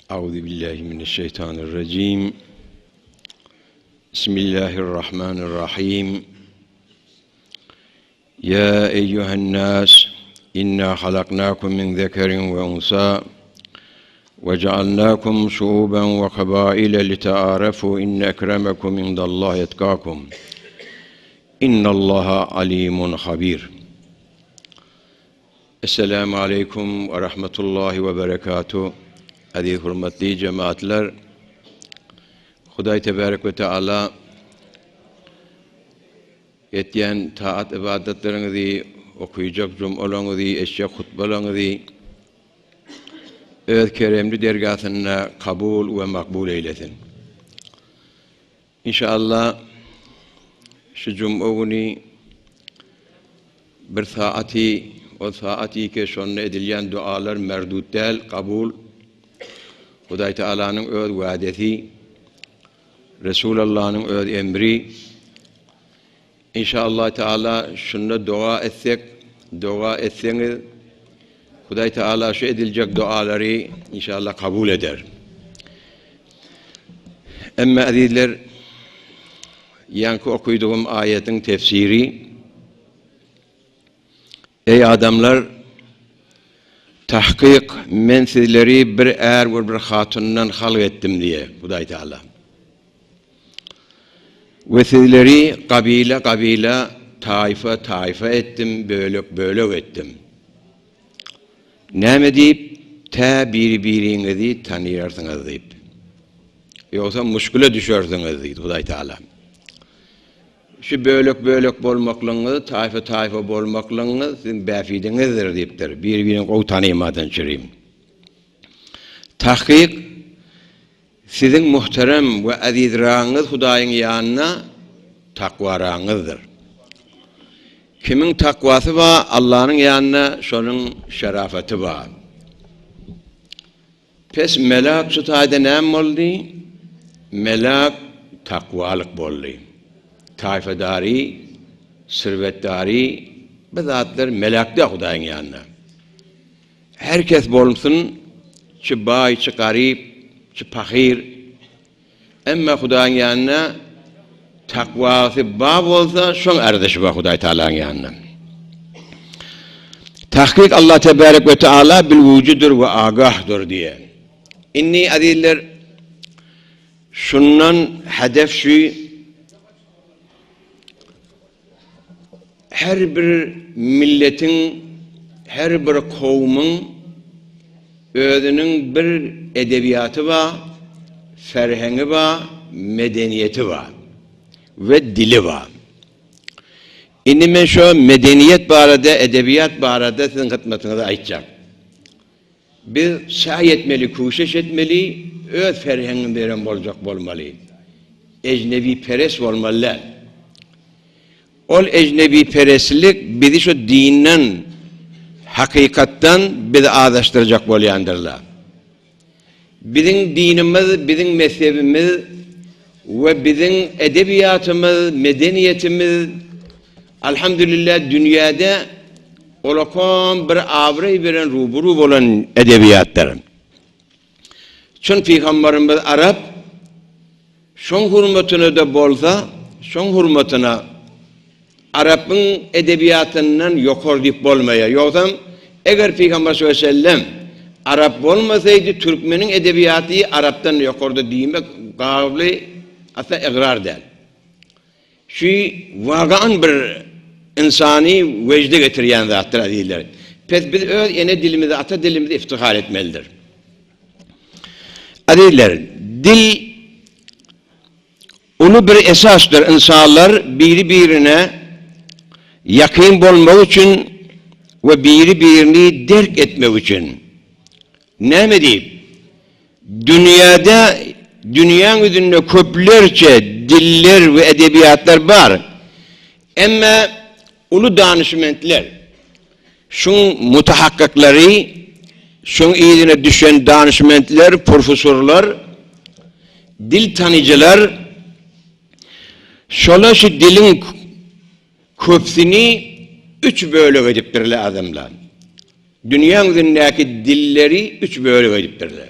Auzu billahi mineşşeytanirracim. Bismillahirrahmanirrahim. Ya eyyühen nas inna halaknakum min zekerin ve unsa ve cealnakum şuuben ve kabaile litearefu inne ekremekum indallahi etkakum. İnnallaha alimun habir. Esselamu aleýkum we rahmetullahi we berekatuh. Aziz hurmatly jemaatlar, Hudaý tebarek we taala etýän taat ybadatlaryňyzy, okyjak jumalaryňyzy, eşjek hutbalaryňyzy öz keremli dergasynda kabul we makbul eýlesin. Inşallah şu juma güni bir saaty, ol saat ike şonda edilýän dualar merdut däl, kabul. Hudaý Taalanyň öz wa'desi, Resulallanyň öz emri. Inşallah Teala şunda doga etsek, doga etseňiz, Hudaý Teala şu ediljek dualary inşallah kabul eder. Emma azizler, ýaňky okydygym aýatyň tefsiri, Eý adamlar, tahkyk men sizleri bir är we bir hatyndan halk etdim diýe Hudaý Teala. We sizleri gabila-gabila, taýfa-taýfa etdim, bölek-bölek etdim. Näme diýip, tä biri-biriňizi tanyarsyňyz diýip. Ýogsa muşkula düşersiňiz diýdi Hudaý Taala. Şu bölek-bölek bolmaklygyňyz, taýfa-taýfa bolmaklygyňyz siziň bähbidiňizdir diýipdir. Biri-birini gowy tanymadan çürim. Takyk Siziň muhterem we ezizragyňyz Hudaýyň ýanynda takwaragyňyzdyr. Kimiň takwasy bar, Allanyň ýanynda şonuň şerafaty bar. Pes melak şu taýda näme boldy? Melak takwalyk boldy. Taýfadary, sirwetdary bu zatlar melak däl Hudaýyň ýanynda. Her kes bolsun, çi baý, çi garyp, çi pahyr, emma Hudaýyň ýanynda takwasy bar bolsa, şoň arzysy bar Hudaý Tagalaň ýanynda. Tahkyk Allah Tebarek we Teala bilgüjidir we agahdyr diýe. Indi azizler, şundan hedef şu, Her bir milletiň, her bir kowumyň özüniň bir edebiýaty bar, ferheňi bar, medeniýeti bar we dili bar. Indi men şo medeniýet barada, edebiýat barada siziň hytmatyňyza aýtjak. Biz saý etmeli, kuşeş etmeli, öz ferheňiňi beren boljak bolmaly. Ejnebiperes bolmaly däl. Ol ejnebipereslik bizi şu dinden, hakykatdan bizi azaşdyrjak bolýandyrlar. Biziň dinimiz, biziň mezhebimiz we biziň edebiýatymyz, medeniýetimiz Alhamdulillah dünýäde olakan bir abraý beren ruburu bolan edebiýatdyr. Çün pygambarymyz arap, şoň hurmatyna-da bolsa, şoň hurmatyna Arapyň edebiýatyndan ýokary diýip bolmaýar. Ýogsam, eger Pygamber sallallahu aleýhi we sellem arap bolmasaydy, türkmeniň edebiýaty arapdan ýokarda diýmek gably asla ygrar däl. Şu wagan bir ynsany wejde getirýän zatdyr azizler. Pes biz öz ene dilimize, ata dilimize iftihar etmelidir. Azizler, dil Uly bir esasdyr, ynsanlar biri-birine ýakyn bolmak üçin we biri-birini derk etmek üçin. Näme diýip? Dünýäde, dünýäň ýüzünde köplerçe diller we edebiýatlar bar. Emma uly danyşmentler, şuň mutahakkyklary, şuň yzyna düşen danyşmentler, professorlar, dil tanyjylar şola şu diliň köpüsini üç bölek edipdirler adamlar. Dünýäň ýüzündäki dilleri üç bölege edipdirler.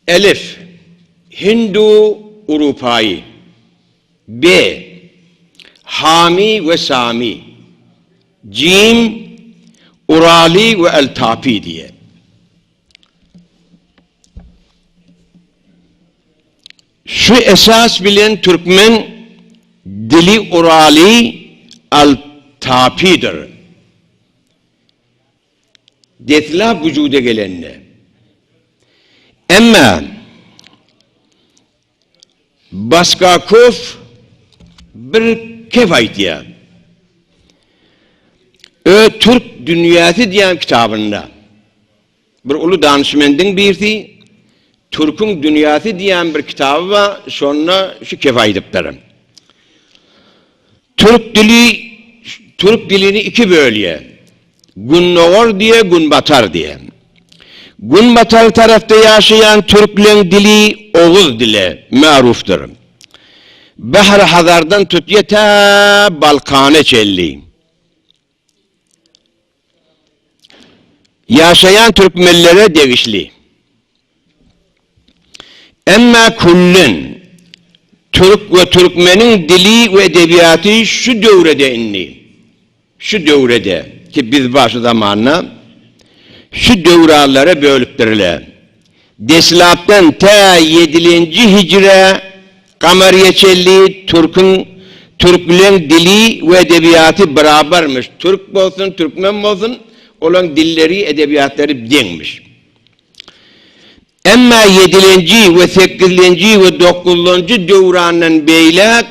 Elif, Hindu Urupaýy. B. Hami we Sami. Jim, Uraly we Eltapi diýe. Şu esas bilen türkmen dili Uraly Altapidir. Deslap wujuda gelende. Emma Baskakow bir kep aýdýar. Öz Türk dünýäsi diýen kitabynda. Bir uly danyşmendiň birisi Türküň dünýäsi diýen bir kitaby bar, şonda şu kepi aýdypdyr. Türk dili türk dilini iki bölýär. Gündogar diýe, günbatar diýe. Günbatar tarapda ýaşaýan türkleň dili oguz dile marufdyr. Bahry Hazardan tutýa tä Balkana çenli. Ýaşaýan türkmenlere degişli. Emma küllen türk we türkmeniň dili we edebiýaty şu döwrede indi, şu döwrede ki biz bar şu zamanda şu döwranlara bölüpdirler. Deslapdan tä ýedilenji hijre Gamariýa çenli türküň, türkleň dili we edebiýaty birabarmyş. Türk bolsun, türkmen bolsun, olaň dilleri, edebiýatlary deňmiş. Emma ýedilenji we sekizlenji we dokuzlanjy döwrandan beýläk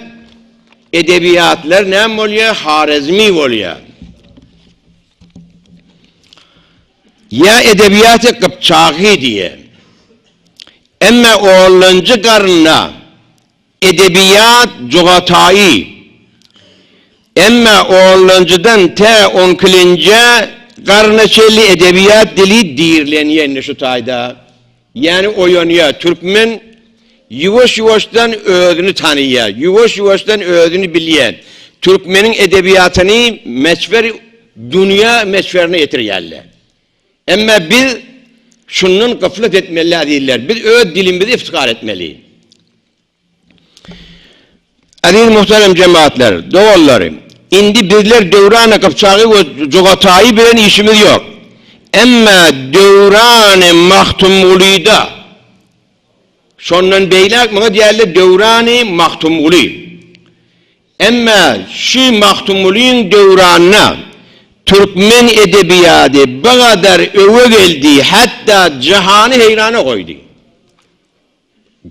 edebiýatlar näme bolýar? Horezmi bolýar. Ýa edebiýaty gypçagy diýe. Emma onlanjy garynda edebiýat jogataýy. Emma onlanjydan tä onkilenjä garyna çenli edebiýat dili dirlenýär indi şu taýda. Ýani oýanýar. Türkmen ýuwaş-ýuwaşdan özüni tanyýar. Ýuwaş-ýuwaşdan özüni bilýär. Türkmeniň edebiýatyny möçber dünýä möçberine ýetirýärler. Emma biz şundan gyflat etmeli diýdiler. Biz öz dilimizi iftihar etmeli. Aziz muhterem cemaatler, doganlarym, indi bizler döwrany Gypjagy we Jogataýy bilen işimiz ýok. Emma döwrany Magtymgulyda, şondan beýläk muňa diýerler döwrany Magtymguly. Emma şu Magtymgulyň döwranyna türkmen edebiýady bu gadar öwe geldi, hatda jahany heýrana goýdy.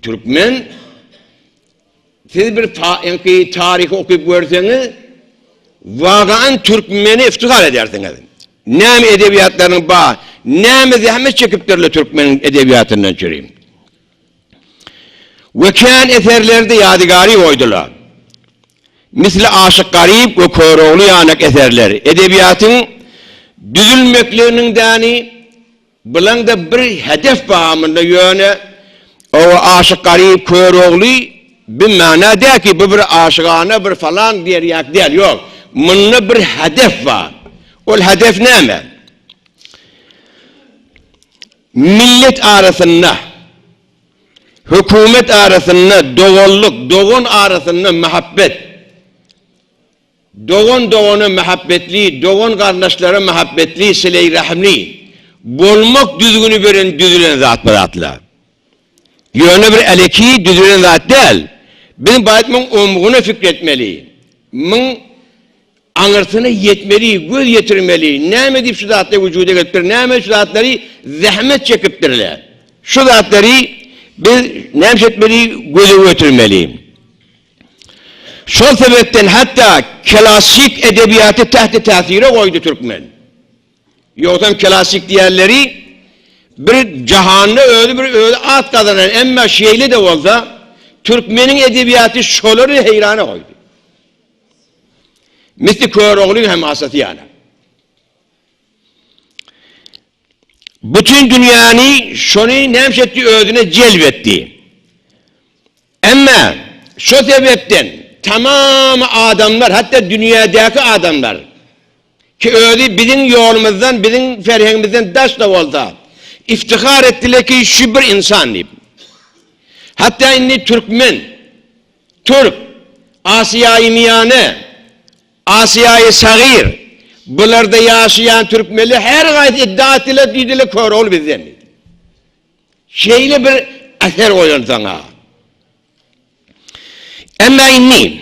Türkmen siz bir ýaňky taryhy okyp görseňiz, wagaan türkmeni iftihar edersiňiz. Näme edebiýatlarynyň bar, näme zähmet çekipdirler türkmeniň edebiýatyndan çüri. We kän eserleri-de ýadygary goýdular. Misli Aşyk Garyp we Körogly ýanak eserler edebiýatyň düzülmekliginiň däni Bulaňda bir hedef bar munda ýöne o Aşyk Garyp Körogly bi mana däl ki bu bir aşygana bir falan diýer ýak däl ýok munda bir hedef bar ol hedef näme millet arasynda hökümet arasynda doganlyk dogan arasynda muhabbet Dogan dogana mähabbetli, dogan garyndaşlara mähabbetli, sileý-rähimli bolmak düzgüni beren düzülen zat bu zatlar. Ýöne bir äleki düzülen zat däl. Biz baýt muň omguna pikir etmeli. Muň aňyrsyna ýetmeli, göz ýetirmeli. Näme diýip şu zatlar wujuda gelipdir, näme şu zatlary zähmet çekipdirler. Şu zatlary biz näme etmeli, göze götürmeli. Şol sebäpden hatda klassik edebiýaty tähti täsire goýdy türkmen. Ýogsam klassik diýenleri bir jahanda özi bir özi at gazanan, emma şeýle-de bolsa türkmeniň edebiýaty şolary heýrana goýdy. Misli Köroglyň hemasasy ýaly. Bütin dünýäni şony näme etdi özüne jelp etdi. Emma şo sebäpden Tamamy adamlar, hatda dünýädäki adamlar, ki özi biziň ýolumyzdan, biziň ferhengimizden daş-da bolsa, iftihar etdiler ki, şu bir ynsan diýip. Hatda indi türkmen, türk, Asiýaýy Miýane, Asiýaýy Sagyr, bularda ýaşaýan türkmenler her haýsy iddia etdiler, diýdiler, Köroğly bizden diýdi. Şeýle bir eser goýan saňa. Emma indi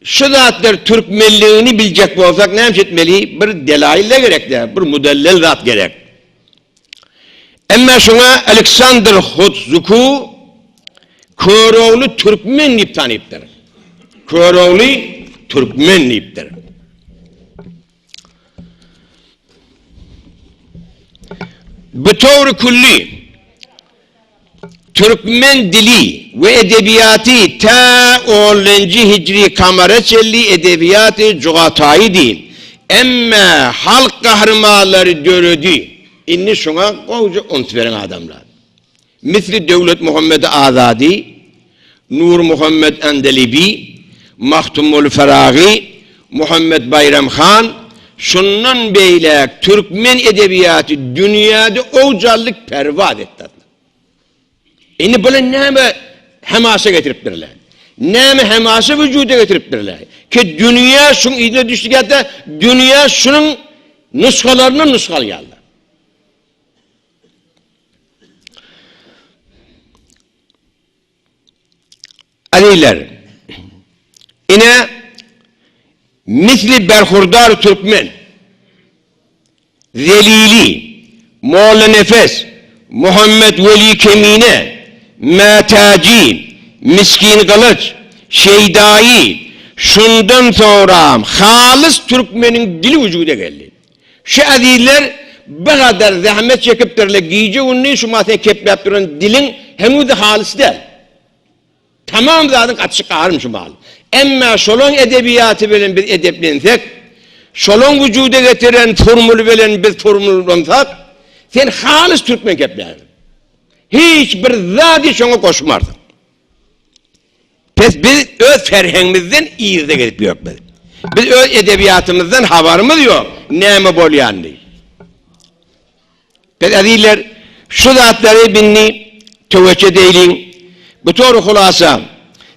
şu zatlar türkmenligini biljek bolsak näme etmeli? Bir delaýyl-da gerek däl, bir mudellel zat gerek. Emma şuňa Aleksandr Hodzuku Körogly türkmen diýip tanypdyr. Körogly türkmen diýipdir. Bütowry külli türkmen dili we edebiýaty tä onunjy hijri kamara çenli edebiýaty jugataýydy. Emme halk gahrymanlary döredi. Indi şuňa gowja üns beriň adamlar. Misli Döwletmuhammedi Azady, Nurmuhammet Andelibi, Magtymguly Pyragy, Muhammet Baýram han, şundan beýläk türkmen edebiýaty dünýäde owjallyk perwaz etdi. Indi bular näme hemaşa getiripdirler? Näme hemaşa wüjuda getiripdirler? Ki dünýä şuň yzyna düşdi hatda dünýä şunuň nusgalaryndan nusga alýarlar. Azizler, ine misli Berhurdar Türkmen, Zelili, Molla Nefes, Muhammet Weli Kemine, Mätäji, Miskin Gylyç, Şeýdaýy, şundan soňram halys türkmeniň dili wüjuda geldi. Şu ezizler bir gadar zähmet çekipdirler, gije-gündiz şu maňa sen kepläp duran diliň henüz-de halys däl. Tamam zadyň gatyşyk garym şu mahaly. Emma şolaň edebiýaty bilen biz edeplensek, şolaň wüjuda getiren formuly bilen biz formullansak, sen halys türkmen keplärsiň. Hiç bir zady şoňa goşmarsyň. Pes biz öz ferhengimizden yzda gezip ýörüpmiz. Biz öz edebiýatymyzdan habarymyz ýok, näme bolýanyny. Pes ezizler, şu zatlary bindi töweçe edeýliň. Bu tory hulasa,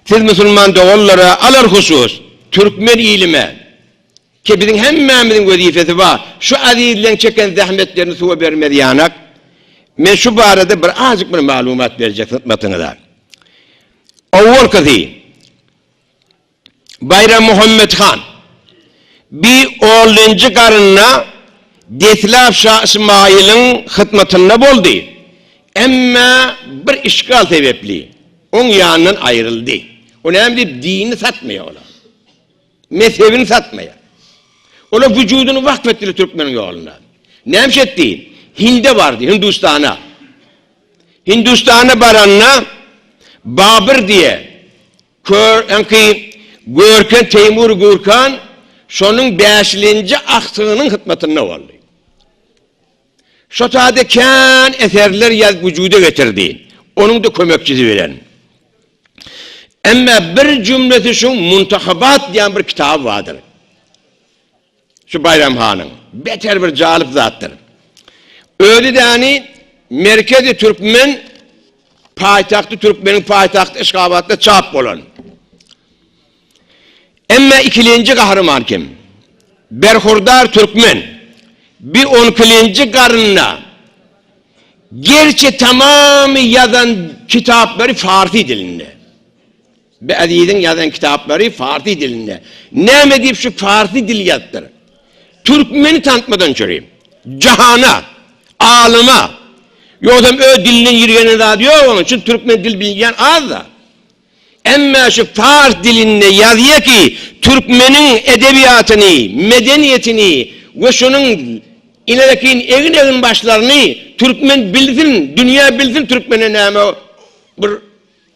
siz musulman doganlara alar husus, türkmen ilime, ki biziň hemmämiziň wezipesi bar, şu azizleň çeken zähmetlerini suwa bermez ýanak, men şu barada bir azjyk bir maglumat berjek hyzmatyňyza. Owalkysy, Baýrammuhammet han bi onlynjy garynda deslap şa Ysmaýylyň hyzmatynda boldy, emma bir işgal sebäpli oň ýanyndan aýryldy. O näme diýip dinini satmaýar olar. Mezhebini satmaýar. Olar wüjudyny wakf etdiler türkmeniň ýolunda. Näme etdi? Hinde bardy, Hindustana. Hindustana baranda Babyr diýe kör öňki Görken Teýmur Gürkan şonuň bäşilenji agtygynyň hytmatynda boldy. Şo taýda kän eserler ýazyp wüjuda getirdi. Onuň-da kömekçisi bilen. Emma bir jümlesi şuň Muntahabat diýen bir kitaby bardyr. Şu Baýram hanyň. Beter bir jalyp zatdyr. Özi däni merkezi türkmen paýtagty türkmeniň paýtagty Aşgabatda çap bolan. Emma ikilenji gahryman kim? Berhurdar türkmen. Bir onkilenji garynda gerçi tamamy ýazan kitaplary farsy dilinde. Bi Aziziň ýazan kitaplary farsy dilinde. Näme diýip şu farsy dil ýazypdyr? Türkmeni tanıtmadan çöri. Jahana, alyma. Ýogsam öz dilinden ýirgenen zady ýok onuň. Çünki türkmen dil bilýän az-da. Emma şu pars dilinde ýazýa ki, türkmeniň edebiýatyny, medeniýetini we şonuň ilerekin egin-egin başlaryny türkmen bilsin, dünýä bilsin türkmene näme bir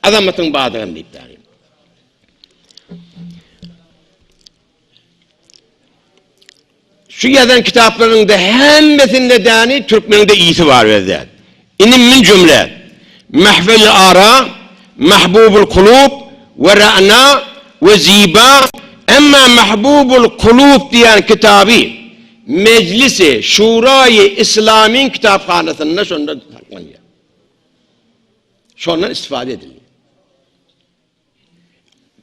azamatyň bardygyny diýip. Şu ýazan kitaplaryňda hemmesinde däni türkmeniňde ysy bar özde. Indi min jümle, Mehfel-i ara, Mahbubul kulub we Ra'na. we ziba, emma Mahbubul Kulub diýen kitaby Mejlisi Şuraýy Islamyň kitaphanasynda şonda saklanýar. Şondan istifade edilýär.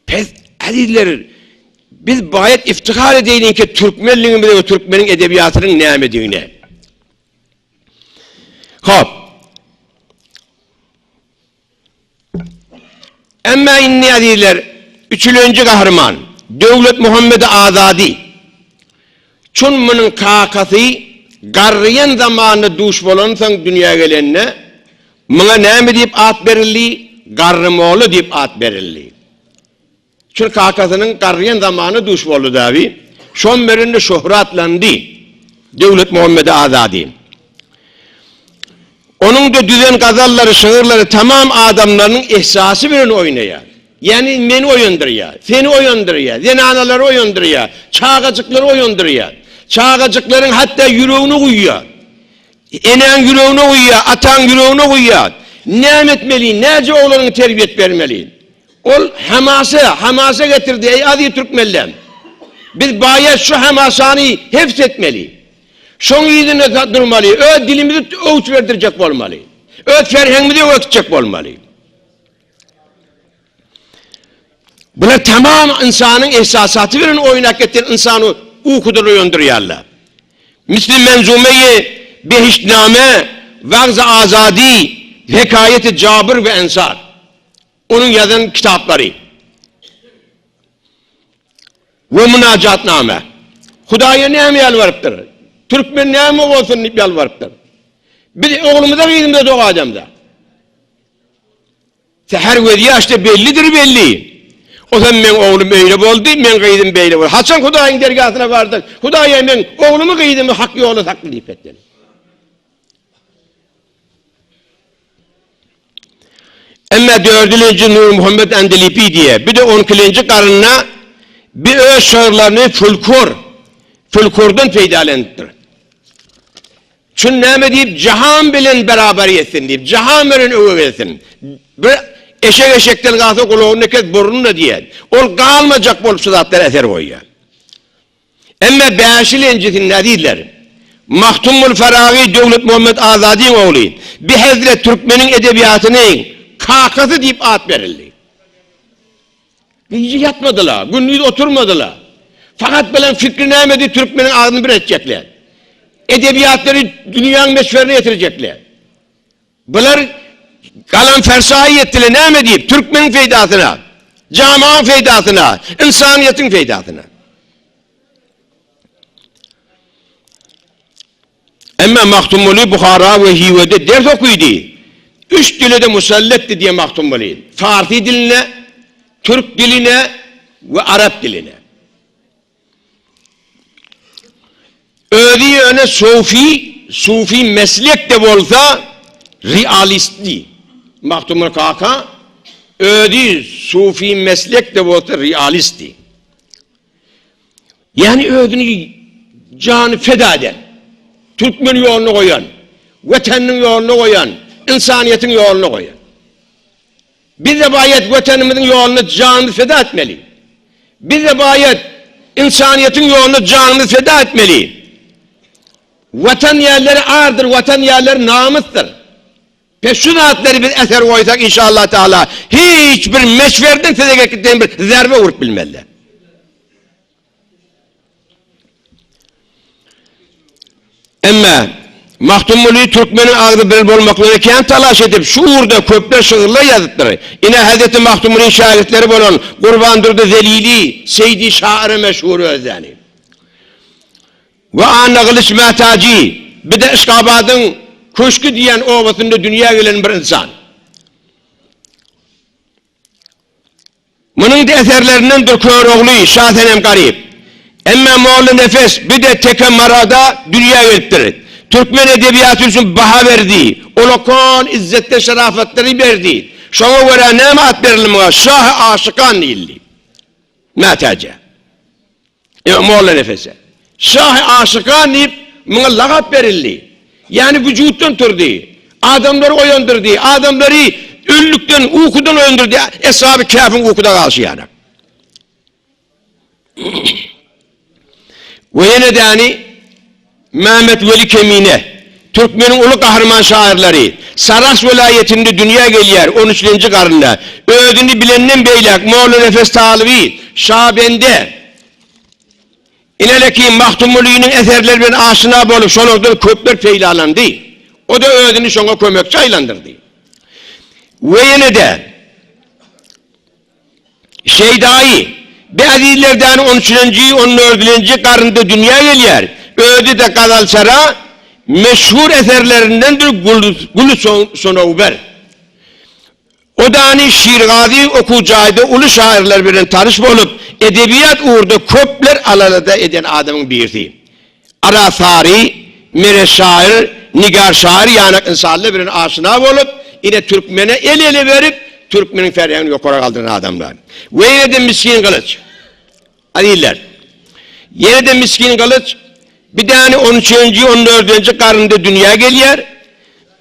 Pes, azizler, biz baýat iftihar edeýliň ki türkmenligimize we türkmeniň edebiýatynyň nämedigine. Hop. Emma indi azizler, üçülenji gahryman Döwletmuhammedi Azady. Çün munuň kakasy garryýan zamanynda duş bolansoň dünýä gelende, muňa näme diýip at berildi? Garrymolla diýip at berildi. Çün kakasynyň garryýan zamanynda duş boldy dabi. Şon berende şöhratlandy Döwletmuhammedi Azady. Onuň-da düzen gazallary, şygyrlary tamam adamlarynyň ehsasy bilen oýnaýar. Ýagny meni oýandyrýar, seni oýandyrýar, zenanalary oýandyrýar, çagajyklary oýandyrýar. Çagajyklaryň hatda ýüregine guýýar. Enäň ýüregine guýýar, ataň ýüregine guýýar. Näme etmeli, näce oglanyňy terbiýet bermeli? Ol hamasa, hamasa getirdi, eý aziz türkmenlem! Biz baýat şu hamasany hebs etmeli. Şoň yzynda durmaly, öz dilimizi öwç berdirjek bolmaly. Öz ferhengimizi öňe gitjek bolmaly. Bular tamam ynsanyň ehsasaty bilen oýnap gitýän ynsany ukudan oýandyrýarlar. Misli menzumeýi Behiştname, Wagzy Azady, Hekaýeti Jabyr we Ensar. Onuň ýazan kitaplary. We mynajatname. Hudaýa näme ýalbarypdyr? Türkmen näme bolsun diýip ýalbarypdyr. Biz oglumyza gyzymyza doga edemzok. Säher gözýaşda bellidir belli. Ozan meň oglum öýle boldy, meň gyzym beýle boldy. Haçan Hudaýyň dergasyna bardyk? Hudaýa meň oglumy gyzymy hak ýola sakla diýip etmeli. Emma dördülenji Nurmuhammet Andelipi diýe, bir-de onkilenji garynda bir öz şygyrlaryny folklor, folklordan peýdalanypdyr. Çün näme diýip, jahan bilen beraber ýetsin diýip, jahan bilen öwe gelsin. Bir eşek eşekden galsa gulagyny kes, burnuny diýen. Ol galmajak bolup şu zatlara eser goýýar. Emme bäşilenjisinde azizler, Magtymguly Faragy Döwletmuhammet Azadyň ogly, bi hezret türkmeniň edebiýatynyň kakasy diýip at berildi. Gije ýatmadylar, gündiz oturmadylar. Fakat bilen fikri nämedi türkmeniň agzyny bir etjekler. Edebiýatlary dünýäň meşwerine ýetirjekler. Bular galan fersaýy ýetdiler näme diýip, türkmeniň peýdasyna, jamaň peýdasyna, ynsanyýetiň peýdasyna. Emma Magtymguly Buhara we Hiwede ders okydy. Üç dile-de musalletdi diýen Magtymguly. Farsy diline, türk diline we arap diline. Özi ýöne sofi, sufi meslek-de bolsa realistdi. Magtymguly kaka özi sufi meslek-de bolsa realistdi. Ýagny özüni jany feda eden, türkmen ýoluna goýan, Watanynyň ýoluna goýan, ynsanyýetiň ýoluna goýan. Biz-de baýat Watanymyzyň ýolunda janymyzy feda etmeli. Biz-de baýat ynsanyýetiň ýolunda janymyzy feda etmeli. Watan ýerleri ardyr, Watan ýerleri namysdyr. Pes şu zatlary biz eser goýsak inşallah taala hiç bir meşwerden size gelip bir zerbe urup bilmezler. Emma Magtymguly türkmeniň agzy bir bolmaklygyna kän talaş edip, şu ugurda köpler şygyrlar ýazypdyr. Ine, hezreti Magtymgulyň şägirtleri bolan Gurbandurdy Zelili, Seýdi şahyra meşhur özlerini. We Annagylyç Mätäji, bir-de Yşgabadyň Köşgi diýen obasynda dünýä gelen bir ynsan. Munuň-da eserlerindendir Körogly, Şasenem Garyp. Emma Molla Nefes bir-de Teke Marada dünýä gelipdir. Türkmen edebiýaty üçin baha berdi. Ulakan izzetde şerafatlary berdi. Şoňa görä näme at berildi muňa? Şahy Aşykan diýildi. Mätäje. Ýa Molla Nefese. Şahy Aşykan diýip, muňa lagap berildi. Ýagny wujutdan turdy. Adamlary oýandyrdy. Adamlary ölülükden, ukudan oýandyrdy. Eshaby Käfiň ukuda galşy ýaly. We ýene däni Mämmet Weli Kemine, türkmeniň uly gahryman şahyrlary, Sarahs welaýatynda dünýä gelýär, on üçlenji garynda. Özüni bilenden beýläk Mollanepes Talyby, Şabende, Ineleki Magtymgulynyň eserleri bilen aşna bolup, şolardan köpler peýdalandy. O-da özüni şoňa kömekçi aýlandyrdy. We ýene-de Şeýdaýy, bi ezizlerden on üçünji, on dördülenji garynda dünýä gelýär. Özi-de gazalçara meşhur eserlerindendir Güli Sonowber. O dany Şirgazy okuw jaýda uly şaýyrlar bilen tanyş bolup, edebiýat ugurda köpler alalada eden adamyň birisi. Ara Sary, Meret şaýyr, Nigar şaýyr ýanak ynsanlar bilen aşna bolup, ine türkmene el-ele berip, türkmeniň ferhengini ýokara galdyran adamlar. We ýene-de Misgin Gylyç. Azizler, ýene-de Misgin Gylyç bir däne on üçünji, on dördünji garynda dünýä gelýär.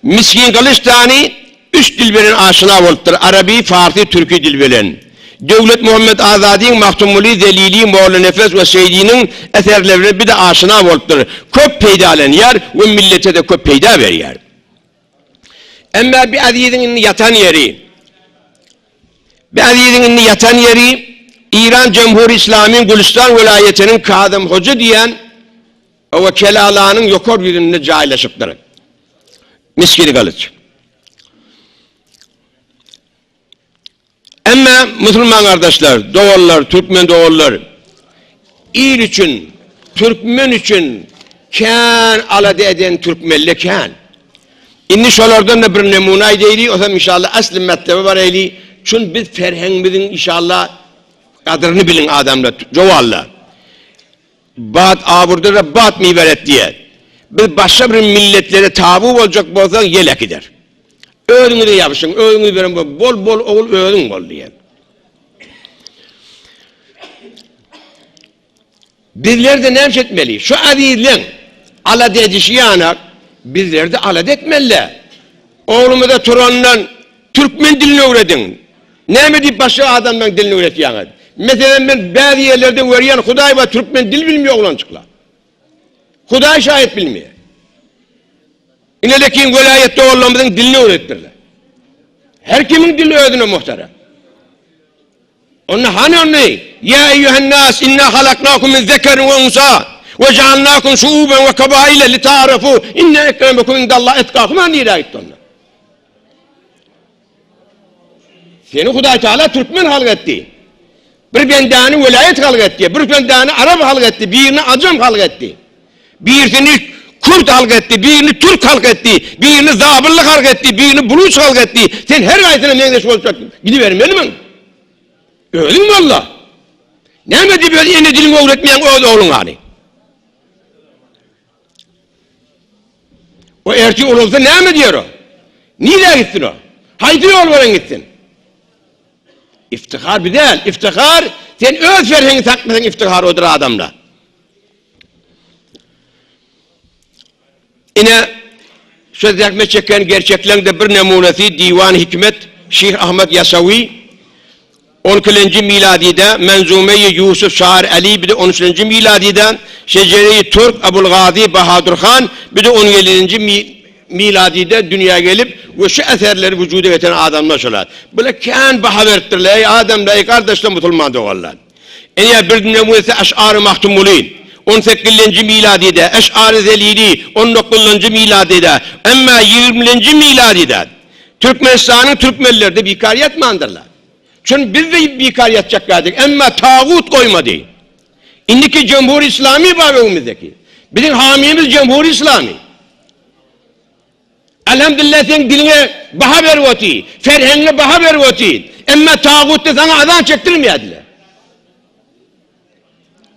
Misgin Gylyç dany üç dil bilen aşna bolupdyr, araby, farsy, türki dil bilen. Döwletmuhammet Azadyň, Magtymguly, Zelili, Mollanepes we Seýdiniň eserleri bilen bir-de aşna bolupdyr. Köp peýdalanýar we millete-de köp peýda berýär. Emma bi aziziň indi ýatan ýeri, bi aziziň indi ýatan ýeri Iran Jemhuri Islamyň Gülüstan welaýatynyň Kazym Hoja diýen oba Kelalanyň ýokary ýüzünde jaýlaşypdyr. Misgin Gylyç. Emma musulman gardaşlar, doganlar, türkmen doganlar, il üçin, türkmen üçin kän alada eden türkmenler kän. Indi şolardan-da bir nemune aýdaýly, osam inşallah asly metlebe baraýly. Çün biz ferhengimiziň inşallah gadyryny biliň adamlar, jowalla. Bat aburda-da bat miweret diýer. Biz başga bir milletlere taby boljak bolsak ýel äkider. Özüňize ýapyşyň, özüňiz beren bol, bol bol ogul özüň bol diýer. Bizler-de näme etmeli? Şu azizleň alada edişi ýanak bizler-de alada etmeli. Oglumyza turandan türkmen dilini öwrediň. Näme diýip başga adamlaň dilini öwretýäňiz? Meselem men bäzi ýerlerde görýän Hudaý bar türkmen dil bilmeýär oglanjyklar. Hudaý şaýat bilmeýär. Inelekin welaýatda oglanlarymyzyň dilini öwretdirler. Her kimiň dili özüne muhterem. Onda hany ony? Ýa eýýuhen-nas inna halaknakum min zekerin we unsa we jaalnakum şuuben we kabaile litaarafu inne ekremekum indallahi etkakum hany nirä gitdi onda? Seni Hudaý Teala türkmen halk etdi. Bir bendäni welaýat halk etdi, bir bendäni arap halk etdi, birini ajam halk etdi. Birisini kürt halk etdi, birini türk halk etdi, birini zabylly halk etdi, birini buluç halk etdi. Sen her haýsyna meňzeş bolup gidibermelimiň? Özüň bolla. Näme diýip öz ene diliňi öwretmeýäň öz ogluňa hany? O ertir ulalsa näme diýer o? Nirä gitsin o? Haýsy ýol bilen gitsin? Iftihar bir däl. Iftihar sen öz ferheňi saklasaň iftihar odur adamda. Ine şu zähmet çeken gerçekleň-de bir nemunesi Diwan Hikmet Şyh Ahmet Ýasawy On ikilenji miladyda Menzumeýi Ýusuf Şahyr Äli bir-de on üçlenji miladyda Şejereýi Türk Abulgazy Bahadur han bir-de on ýedinji miladyda dünýä gelip we şu eserleri wujuda getiren adamlar şolar. Bular kän baha beripdirler eý adamlar eý gardaşlar musulman doganlar. Ine bir nemunesi Eş'ary Magtymguly on sekizinji miladyda Eş'ary Zelili on dokuzynjy miladyda emma ýigriminji miladyda Türkmenistanyň türkmenleri-de bikar ýatmandyrlar. Çün biz-de bikar ýatjak däldik. Emma tagut goýmady. Indiki Jemhuri Islami bar öňümizdeki. Biziň hamymyz Jemhuri Islami. Elhamdülillah seň diliňe baha berip oty, ferhengiňe baha berip oty. Emma tagutda saňa azan çekdirmeýärdiler.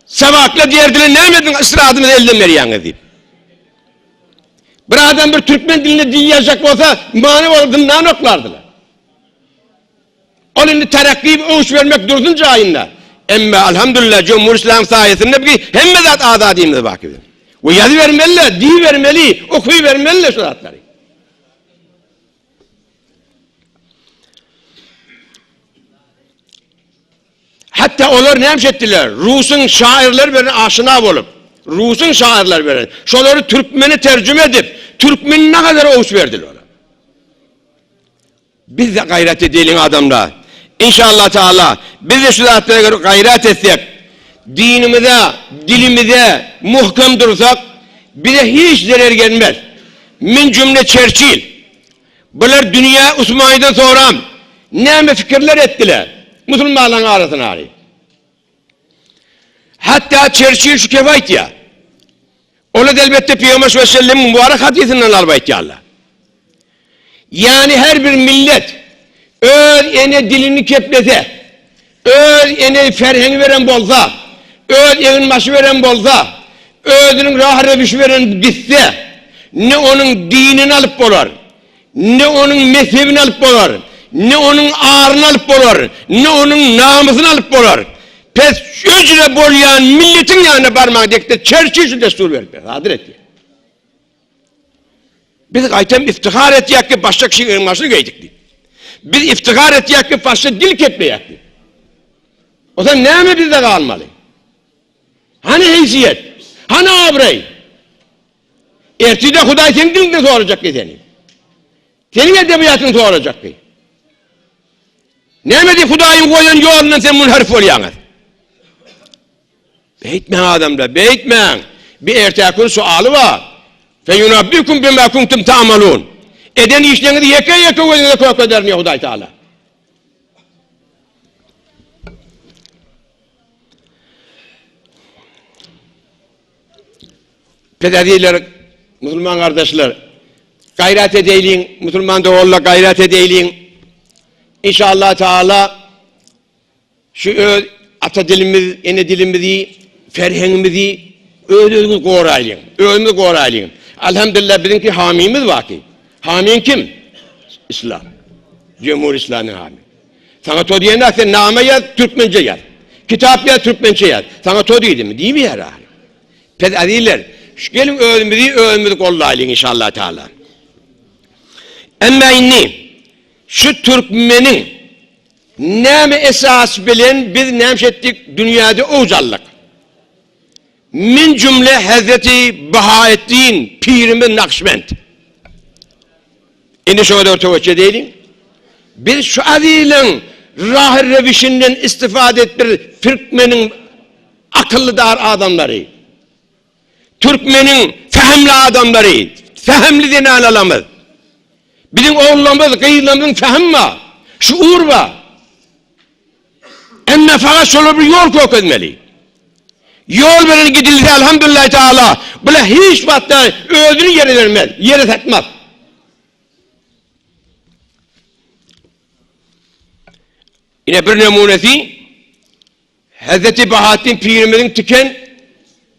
Sabakla diýerdiler, näme ediň ysradymyzy elden berýäňiz diýip. Bir adam bir türkmen dilinde dil ýazjak bolsa, many bolup zyndan oklardylar. Ol indi terakki öwüş bermek dursun jaýynda. Emma alhamdulillah Cumhur İslam saýasynda bigi hemme zat azadymyz bar ki. We ýazybermeli, diýibermeli, okybermeli şu zatlary. Hatda olar näme etdiler? Rusuň şairleri bilen aşina bolup, rusuň şairleri bilen şolary türkmene terjüme edip, türkmenine kadar owç berdiler olar. Biz-de gaýrat edeliň adamlar. Inşallah Taala biz-de şu zatlara göre gaýrat etsek, dinimize, dilimize muhkem dursak, bize hiç zerer gelmez. Min jümle Çerçil. Bular dünýä Usmanydan soram näme fikirler etdiler musulmanlaryň arasyna ary. Hatda Çerçil şu kefi aýtýar. Olar elbetde Pygamber sallallahu aleyhi ve sellemiň mübarek hadysynden alyp aýtýarlar. Ýagny her bir millet öz ene dilini keplese, öz ene ferhengi beren bolsa, öz egin-başy beren bolsa, özüniň rahy-rewişi beren gitse, ne onuň dinini alyp bolar, ne onuň mezhebini alyp bolar, ne onuň aryny alyp bolar, ne onuň namysyny alyp bolar. Pes öjre bolýan milletiň ýanyna barmaň dekde Çerçil şu dessur berip sadyr etdi. Biz gaýtam iftihar etýäk ki başga kişiň egin-başyny geýdik diýip. Biz iftihar etýäk ki başga dil kepleýäk diýip. O zaman näme bizde galmaly? Hany heýsiýet? Hany abraý? Ertide Hudaý seň diliňden sorajak ki seni. Seniň edebiýatyňy sorajak ki. Näme diýip Hudaýyň goýan ýolundan sen munharif bolýaňyz? Beýtmäň adamlar, beýtmäň. Bir ertäki gün sualy bar. Feyunabbikum bima kuntum ta'malun. Eden işleriňizi ýeke-ýeke gözüňize kökeder diýýär Hudaý Taala. Pederler, musulman gardaşlar, gaýrat edeýliň, musulman doganlar gaýrat edeýliň. Inşallah Taala Şu öz ata dilimiz, ene dilimizi, ferhengimizi öz-özüňiz goraýlyň. Özümiz goraýlyň. Alhamdulillah biziňki hamymyz bar ki. Hamyň kim? Islam. Cumhur İslamyň hamy. Saňa to diýen sen name ýaz, türkmençe ýaz. Kitap ýaz, türkmençe ýaz. Saňa to diýdimi? Diýmeýär ahyry. Pes azizler, şu geliň özümizi özümiz gollaýlyň inşallah taala. Emma indi şu türkmeniň Näme esas bilen biz näme etdik dünýäde owj aldyk. Min jümle Hezreti Bahaeddin pirimiz Nakşbend. Indi şoňa dogry töwekge edeýliň. Biz şu azylyň rahy rewişinden istifade edip bir türkmeniň akyllydar adamlary, türkmeniň fehimli adamlary, fehimli zenanalamyz. Biziň ogullarymyz, gyzlarymyzyň fehim bar, şuur bar. Emme fakat şolar bir ýol kökezmeli. Ýol bilen gidilse elhamdülillahi taala bula hiç wagtda özüni ýere bermez, ýere satmaz. Ine bir nemunesi Hezreti Bahattin pirimiziň tiken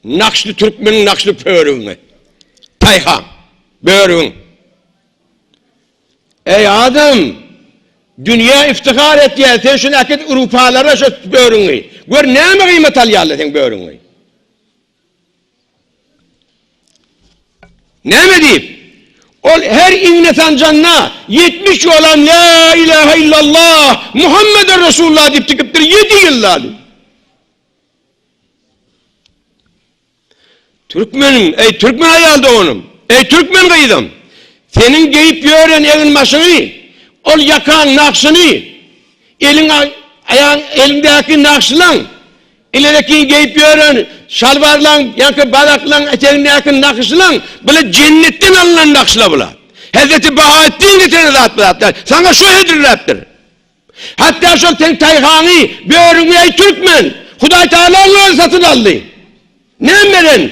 nakşly türkmeniň nakşly pörügiňi. Taýhan, börügiň. Eý adam, dünýä iftihar etýär, sen şuny äkit Urupalara şu börügiňi. Gör näme gyýmat alýarlar seň börügiňi. Näme diýip? Ol her iňňe sanjanda 70 ýolam La ilahe illallah Muhammeden Resulullah diýip tikipdir 7 ýylda diýip. Türkmenim, eý türkmen aýal doganym, eý türkmen gyzym, seniň geýip ýören egin-başyňy, ol ýakaň nagşyny, eliň aýaň eliňdäki nagşlaň Ilereki geýip ýören şalwarlaň, ýaňky balaklaň etegindäki nagyşlaň, bula jennetden alnan nagyşlar bula. Hezreti Bahaetdin getiren zat bu zatlar. Saňa şu hödürläpdir. Hatda şol seň taýhaňy, börüňi eý türkmen, Hudaý Tagalaň özi satyn aldy. Näme beren?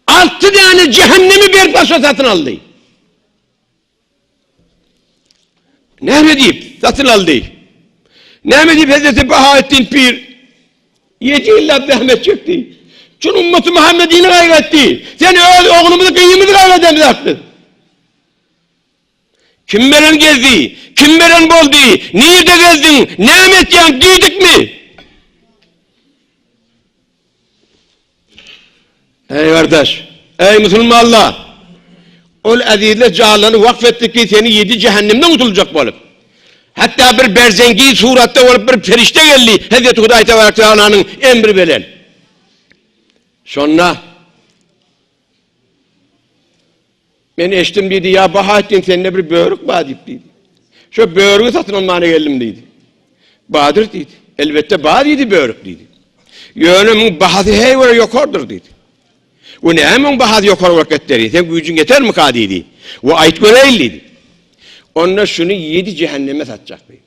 Alty däne jähennemi berip başga satyn aldy. Näme diýip satyn aldy? Näme diýip Hezreti Bahaetdin pir 7 ýyllap zähmet çekdi. Şun ummaty Muhammedini gaýgy etdi. Sen öz oglumyzy, gyzymyzy gaýgy edemizok biz. Kim beren gezdi? Kim beren boldy? Nirde gezdiň? Näme etýäň diýdikmi? Eý gardaş, eý musulmanlar! Ol ezizler janlaryny wakf etdi ki, seni ýedi jähennemden gutuljak bolup. Hatda bir berzeňgi suratda bolup bir perişde geldi, Hezreti Hudaý Tebarek Tealanyň emri bilen. Şonda Men eşitdim diýdi, ýa Bahaetdin sende bir börük bar diýip diýdi. Şo börügi satyn almana geldim diýdi. Bardyr diýdi. Elbetde bar diýdi börük diýdi. Ýöne muň bahasy heý görä ýokardyr diýdi. We näme muň bahasy ýokary bolup ketderi? Seň güýjüň ýetermika diýdi. We aýt göreýin diýdi. Onda şuny ýedi jähenneme satjak diýdi.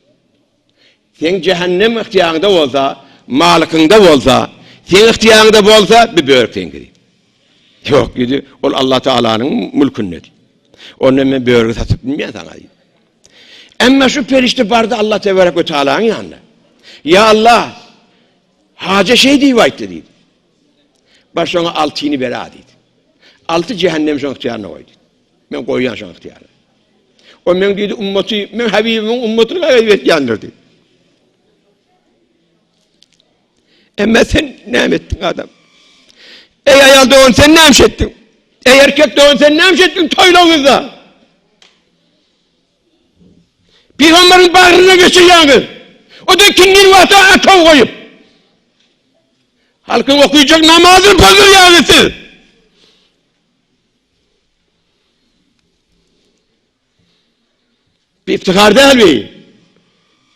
Seň jähennem ygtyýaryňda bolsa, malykyňda bolsa, seň ygtyýaryňda bolsa, bir börük seňki diýdi. Ýok diýdi, ol Allah Tagalanyň mülkünde diýdi. Onda men börügi satyp bilmeýän saňa diýdi. Emma şu perişde bardy Allah tebarek we Taalanyň ýanyna. Ýa Allah, haja şeý diýip aýtdy diýdi. Bar şoňa altyny ber-a diýdi. Alty jähennem şoň ygtyýaryna goý diýdi. Men goýýan şoň ygtyýaryna. O meň diýdi ummaty, meň Habibimiň ummatyny gaýyp etýändir diýdi. Emma sen näme etdiň adam? Eý aýal dogan sen näme etdiň? Eý erkek dogan sen näme etdiň toýlaryňyzda? Pygamberiň bagryna geçirýäňiz. O da ikindin wagta ataw goýup. Halkyň okuyjak namazyny pozdurýaňyz siz. Bir iftihar däl bi.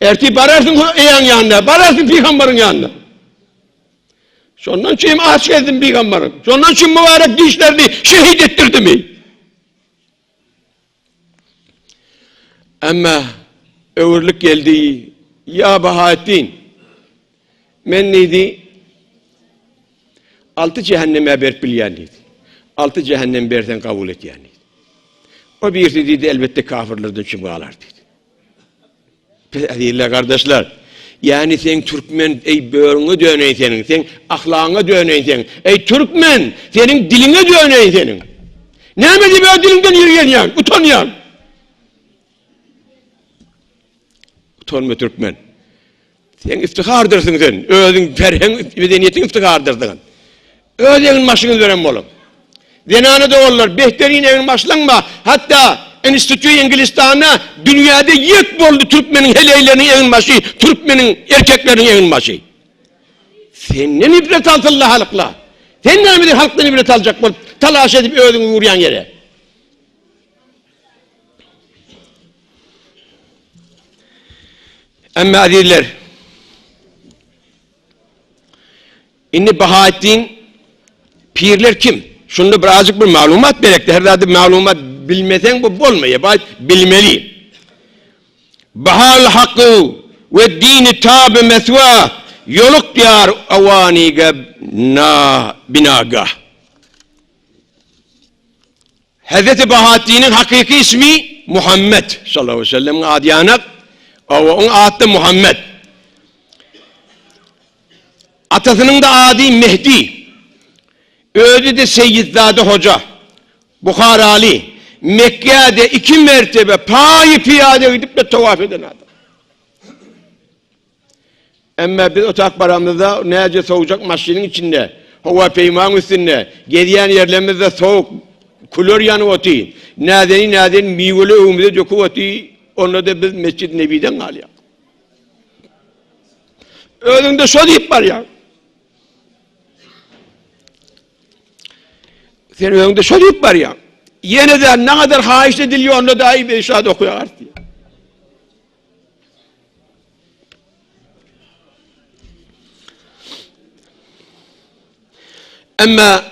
Ertir bararsyň eýäň ýanyna, bararsyň pygamberiň ýanyna. Şondan üçin aç gezdim pygamberiň. Şondan üçin mübarek dişlerini şehit etdirdimi? Emma öwürlik geldi, Ýa Bahaetdin, men diýdi, alty jähenneme berip bilýän diýdi. Alty jähennem berseň kabul etýän diýdi. O birisi diýdi, elbetde kafirlerden üçin galar diýdi. Ezizler gardaşlar, ýagny seň türkmen eý börüňe döneýin seniň, seň ahlagyňa döneýin seň, eý türkmen, seniň diliňe döneýin seniň. Näme diýip öz diliňden ýergenýäň, utanýaň? Utanma türkmen. Sen iftihardyrsyň sen, özüň ferheň, medeniýetiň iftiharydyrsyň. Öz egin başyňyz beren bolup. Zenana doganlar, behterin egin başlaňma, hatda Institut Ingilistanda dünýäde ýek boldy türkmeniň heleýleriniň egin başy, türkmeniň erkekleriniň egin başy. Senden ibret alsynla halkla. Sen näme diýip halkdan ibret aljak bolup, talaş edip özüňi urýaň ýere. Emma azizler, indi Bahaetdin pirler kim? Şunda birazjyk bir maglumat berekdi. Her zady maglumat bilmeseň bu bolmaýar. Baý bilmeli. Bahal haky we dini tabi meswa ýoluk ýar awanige na binagah. Hezreti Bahaddiniň hakyky ismi Muhammet, sallallahu aleýhi we sellemiň ady ýanak, owa, oň ady-da Muhammet. Atasynyň-da ady Mehdi. Özi-de Seýidzade hoja, Buharaly, Mekgä-de iki mertebe paýy-pyýada gidip-de towaf eden adam. Emma biz otak baramyzda näce sowujak maşynyň içinde, howa peýmaň üstünde, gezýän ýerlerimizde sowuk, küler ýanyp oty, näzenin-näzenin miweli öwümize döküp oty, onda-da biz Mesjid-i Nebiden galýak. Özüňde şo diýip barýaň. Sen özüňde şo diýip barýaň. Ýene-de nägadar haýyşt edilýär onda-da aý beýşat okaýar diýýär. Emma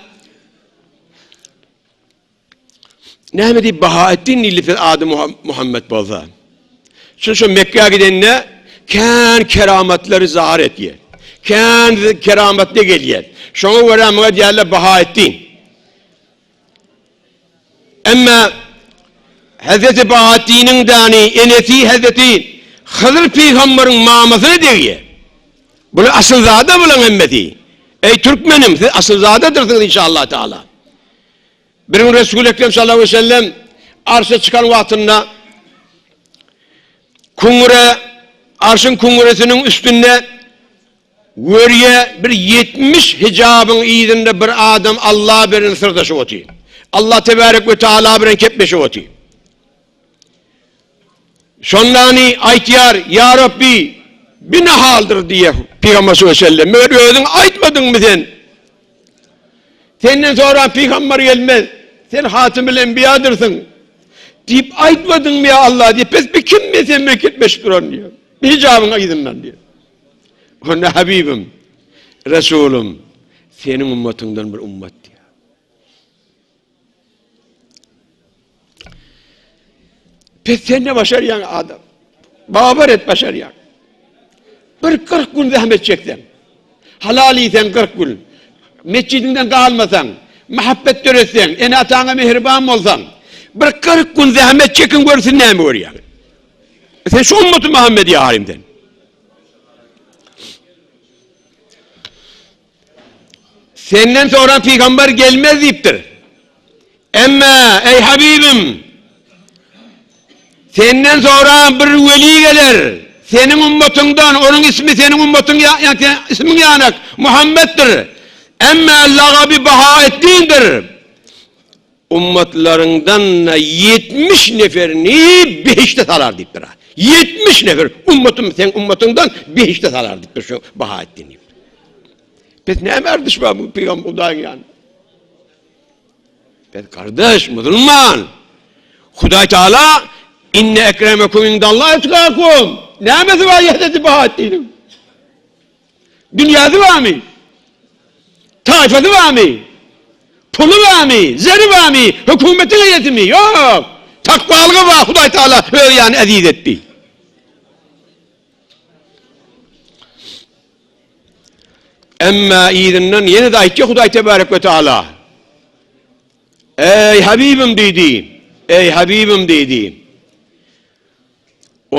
näme diýip Bahaetdin diýilip ady Muhammed bolsa. Şu şu Mekke'ye gidende kän keramatlary zahar etýär. Kän keramatly gelýär. Şoňa görä muňa diýerler Bahaetdin. Emma Hezreti Bahaddiniň dany enesi Hezreti Hydyr pygamberiň mamasyna degýär. Bular asylzada bulaň hemmesi. Eý türkmenim siz asylzadadyrsyňyz inşallah taala. Bir gün Resul Ekrem sallallahu aleyhi ve sellem arşa çykan wagtynda küňre arşyň küňresiniň üstünde Görýä, bir 70 hijabyň yzynda bir adam Alla bilen syrdaşyp otyr. Allah tebarek we taala bilen kepleşip otyr. Şondany aýtýar, Ýa Rabbi, bi ne haldyr diýýär Pygamber sallallahu aleyhi ve sellem. Meger özüň aýtmadyňmy sen? Senden sonra pygamber gelmez. Sen Hatimül Enbiýadyrsyň. Diýip aýtmadyňmy ýa Allah diýip, pes bi kim men sen bilen gepleşip duran diýýär. Bi hijabyň yzyndan diýýär. Onda Habibim, Resulym, seniň ummatyňdan bir ummat diýýär. Pes sen ne başarýaň adam? Babar et başarýaň. Bir 40 gün zähmet çekseň, halal iýseň 40 gün, metjidiňden galmasaň, muhabbet döretseň, ene-ataňa mähriban bolsaň, bir 40 gün zähmet çekin görsün näme görýäň? Sen şu ummaty Muhammed ýarym sen. Senden sonra pygamber gelmez diýipdir. Emme eý Habibim senden sonra bir weli geler. Seniň ummatyňdan, onuň ismi seniň ummatyň ýa ismiň ýanak Muhammeddir. Emme lagaby Bahaeddindir. Ummatlaryňdan 70 neferini behişde salar diýipdir. 70 nefer ummatym seň ummatyňdan behişde salar diýipdir şu Bahaeddin diýipdir. Pes näme erdiş bar bu pygamber Hudaýyň ýanynda? Pes kardeş, musulman. Hudaý Teala inne ekremekum indallahi etkakum. Nämesi bar Hazreti Bahaeddiniň? Dünýäsi barmy? Taýfasy barmy? Puly barmy? Zeri barmy? Hökümetiň eýesimi? Ýok. Takwalygy bar, Hudaý Teala öz ýany eziz etdi. Emma yzyndan ýene-de aýtýar Hudaý Tebarek we Teala. Eý Habibim diýdi. Eý Habibim diýdi.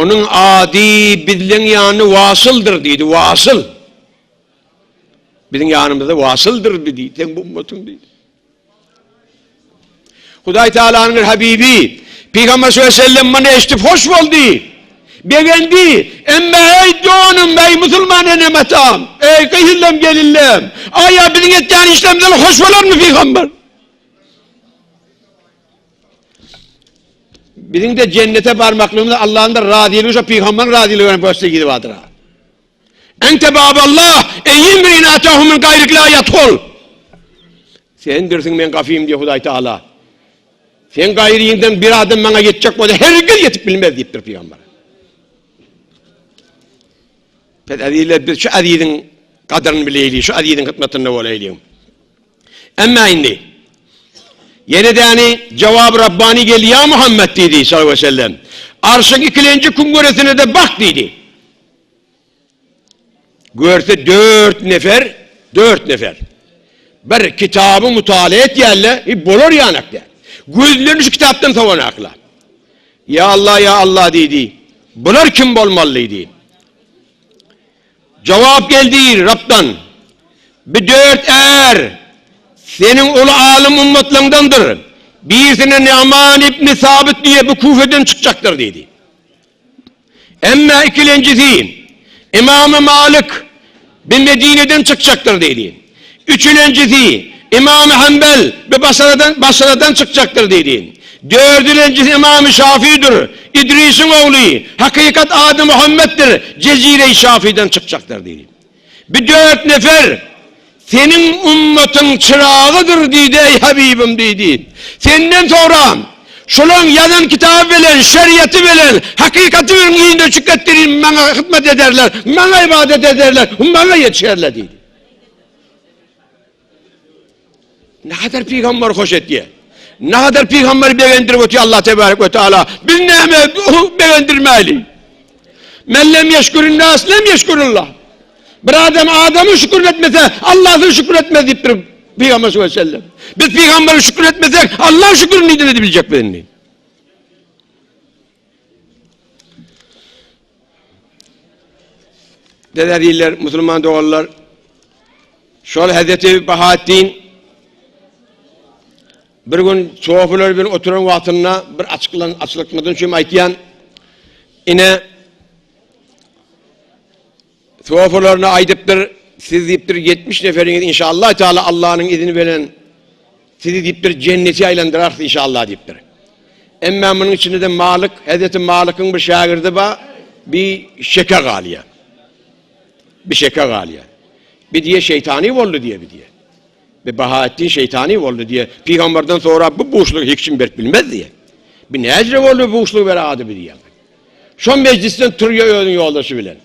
Onuň ady bizleň ýany Wasyldyr diýdi. Wasyl. Biziň ýanymyzda Wasyldyr diýdi. Sen bu ummatyň diýdi. Hudaý Tealanyň bir habibi Pygamber sallallahu aleyhi ve sellem muny eşidip hoş boldy. Begendi. Emme ey doganym, ey musulman enem atam, ey gyzyllam gelinlem, aýa biziň etýän işlerimizden hoş bolarmy pygamber? Biziň de cennete barmaklygymyz Allah'ın da razylygy şo pygamberiň razylygy bilen başda gidip adyr. Ente baballah eý imrin atahu min gaýrik la yadhul. Sendirsiň men gafym diýe Hudaý Taala. Sen gaýryňdan bir adam maňa ýetjek bolsa hergiz ýetip bilmez diýipdir pygamber. Pes azizler biz şu aziziň gadyryny bileýli, şu aziziň hyzmatynda bolaýly. Emma indi ýene däni jawab Rabbani geldi ýa Muhammed diýdi sallallahu aleyhi ve sellem. Arşyň ikilenji küňňeresine-de bak diýdi. Görse dört nefer, dört nefer. Bir kitaby mutala etýärler, hi bolar ýanak däl. Gözlerini şu kitapdan sowanaklar. Ýa Allah, ýa Allah diýdi. Bular kim bolmaly diýdi. Jogap geldi Rabdan. Bu dört är seniň uly alym ummatlaňdandyr. Birisine Nu'man ibn Sabit diýe bu Kufeden çykjakdyr diýdi. Emma ikilenjisi, Ymamy Malyk bi Medineden çykjakdyr diýdi. Üçülenjisi, Ymamy Hanbel bi Basradan, Basradan çykjakdyr diýdi. Dördülenjisi Ymamy Şafidir, Idrisiň ogly, hakykat ady Muhammetdir, Jezire-i Şafiden çykjakdyr diýdi. Bi dört nefer Seniň ummatyň çyragydyr diýdi, eý Habibim diýdi. Senden soňra şolaň ýazan kitaby bilen, şeriaty bilen, hakykaty bilen yzyna çyk etdirin, maňa hyzmat ederler, maňa ybadat ederler, maňa ýetişerler diýdi. Nähadar pygamber hoş etýär. Nähadar pygamberi begendirip otyr Allah tebarek we taala. Biz näme begendirmäli? Men lem yeşkurun nas lem yeşkurullah. Bir adam adamy şükür etmese Allah'a şükür etmez diýipdir Pygamber sallallahu aleyhi ve sellem. Biz pygambere şükür etmesek Allah şükürünü neden edebilecek birini? Dederler, musulman doganlar, şol Hazreti Bahattin bir gün sofular bilen oturan wagtynda bir açyklan açylykmadan şüm aýtýan ine sofularyna aýdypdyr, siz diýipdir 70 neferiňiz inşallah Teala Allah'yň izni bilen sizi diýipdir jennete aýlandyrarys inşallah diýipdir. Emma munuň içinde-de Malyk, Hezreti Malykyň bir şägirdi bar, bir şeke galýar. Bir şeke galýar. Bir diýe şeýtany boldy diýe bir diýe. Bir Bahaetdin şeýtany boldy diýe. Pygamberden sorap bu buşlugy hiç kim berip bilmez diýe. Bir näjre boldy bu buşlugy bere ady bir diýe. Şo mejlisden turýar özüniň ýoldaşy bilen.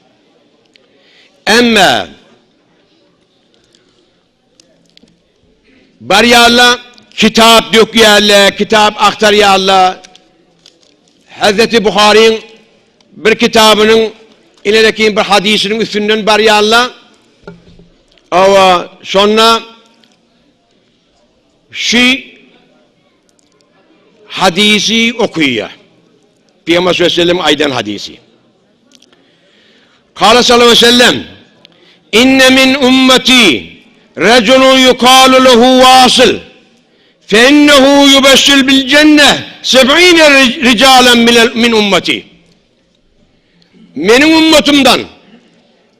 Emma Barýarlar, kitap dökýärler, kitap agtarýarlar. Hezreti Buharyň bir kitabynyň ilerekin bir hadysynyň üstünden barýarlar. Awa, şonda şu hadysy okaýar. Pygamber sallallahu aleyhi ve sellem aýdan hadysy. Kala sallallahu aleyhi ve sellem, İnne min ümmeti reculun yukalu lehu vasıl fe innehu yubeşşil bil cenne seb'ine ricalen min ümmeti. Meniň ümmetimden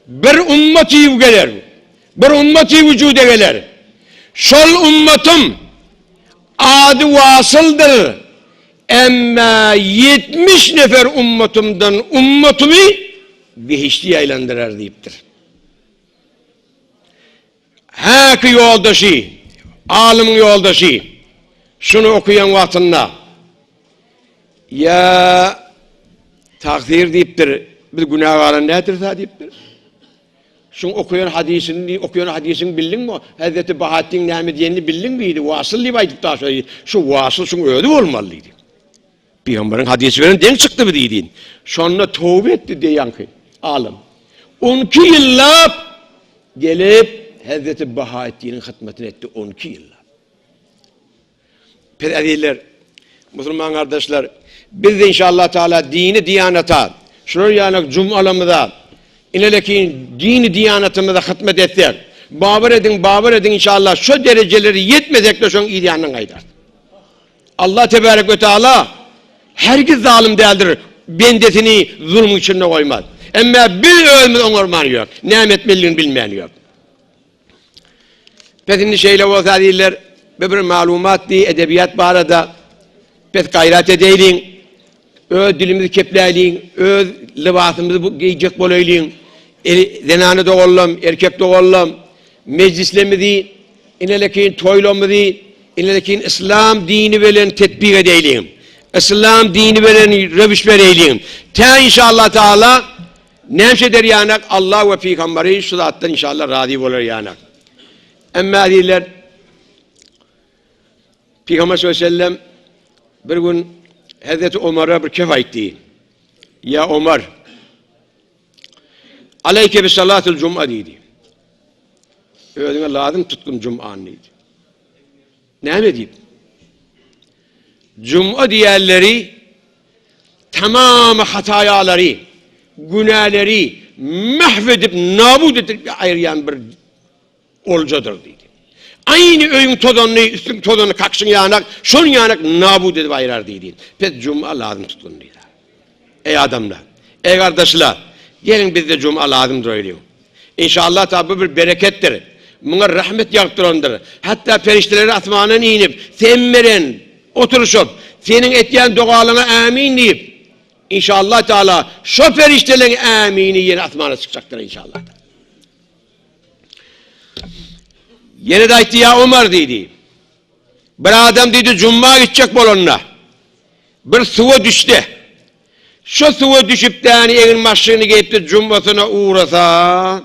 bir ümmeti geler, bir ümmeti vücuda geler. Şol ümmetim ady vasyldyr. Emma 70 nefer ummatymdan ummatymy behişdi ýaýlandyrar diýipdir. Häki ýoldaşy, alymyň ýoldaşy şuny okaýan wagtynda Ýa tagsyr diýipdir, biz günä galan nädiris-ä diýipdir. Şuň okaýan hadysyny, okaýan hadysyňy bildiňmi? Hezreti Bahatdin näme diýenini bildiňmi diýdi. Wasyl diýip aýdyp daşa. Şu wasyl şuň özi bolmaly diýdi. Pygamberiň hadysy bilen deň çykdy bu diýdi. Şonda toba etdi diýýänki alym. 12 ýyllap gelip Hezreti Bahatdiniň hyzmatyny etdi 12 ýyllap. Pes ezizler, musulman gardaşlar, biz-de inşallah Teala dini diýanata, şular ýaly jumalamyza, inelekin dini diýanatymyza hyzmat etsek, babar ediň, babar ediň inşallah şo derejelere ýetmesek-de şoň yz ýanyndan gaýdarys. Allah tebarek we taala hergiz zalym däldir, bendesini zulmuň içinde goýmaz. Emma biz özümiz oňarman ýok, näme etmelidigini bilmän ýok. Pes indi şeýle bolsa azizler, bu bir maglumat diý, edebiýat barada pes gaýrat edeýliň, öz dilimizi kepläýliň, öz lybasymyzy geýjek bolaýlyň, zenany doganlam, erkek doganlam, mejlislerimizi, inelekin toýlarymyzy, inelekin yslam dini bilen tetbik edeýliň, yslam dini bilen röwüş bereýliň. Tä inşallah taala Näme eder ýanak Allah we pygambary şu zatdan inşallah razy bolar ýanak. Emma azizler Pygamber sallallahu aleyhi ve sellem bir gün Hazreti Omar'a bir kef aýtdy. Ya Omar Aleyke bi salatul cuma diýdi. Özüňe lazym tutgun cumany diýdi. Näme diýip? Juma diýenleri tamamy hataýalary, günäleri mahw edip, nabut edip aýyrýan bir oljadyr diýdi. Aýny öýüň tozanyny, üstüň tozanyny kakşyň ýanak, şonuň ýanak nabut edip aýrar diýdi. Pes juma lazym tutgun diýdi. Eý adamlar, eý gardaşlar, geliň bizde juma lazymdyr öýlüň. Inşallah ta bu bir bereketdir. Muňa rahmet ýagyp durandyr. Hatda perişdeler asmandan inip, sen bilen oturyşyp, seniň etýän dogalaryňa ämin diýip, inşallah taala şo perişdeleriň ämini ýene asmana çykjakdyr inşallah. Ýene-de aýtdy, ýa Omar diýdi. Bir adam diýdi, juma gitjek bolanda bir suwa düşdi. Şo suwa düşüp däni egin-maşygyny geýipdi jumasyna ugrasa,